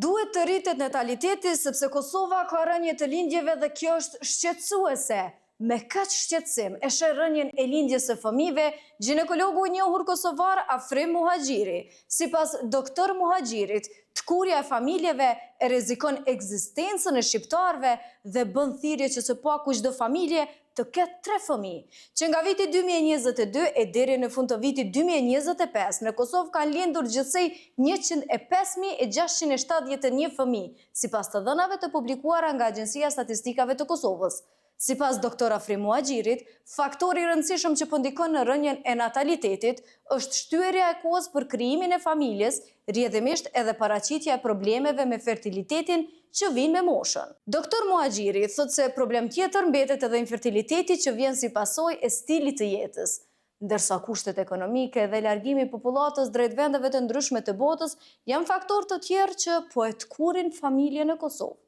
Duhet të rritet nataliteti sepse Kosova ka rënie të lindjeve dhe kjo është shqetësuese. Me kaq shqetësim e sheh rënien e lindjes së fëmijëve gjinekologu i njohur kosovar Afrim Muhaxhiri. Sipas Doktor Muhaxhirit, tkurrja e familjeve e rrezikon ekzistencën e shqiptarëve dhe bën thirrje që së paku çdo familje të ketë tre fëmijë. Që nga viti 2022 e deri në fund të vitit 2025, në Kosovë kanë lindur gjithsej 105.671 fëmijë, sipas të dhënave të publikuara nga Agjencia e Statistikave të Kosovës. Sipas Doktor Afrim Muhaxhirit, faktori i rëndësishëm që po ndikon në rënien e natalitetit është shtyrja e kohës për krijimin e familjes, rrjedhimisht edhe paraqitja e problemeve me fertilitetin që vijnë me moshën. Doktor Muhaxhiri thotë se problem tjetër mbetet edhe infertiliteti që vjen si pasojë e stilit të jetës, ndërsa kushtet ekonomike dhe largimi i popullatës drejt vendeve të ndryshme të botës janë faktorë të tjerë që po e tkurrin familjen në Kosovë.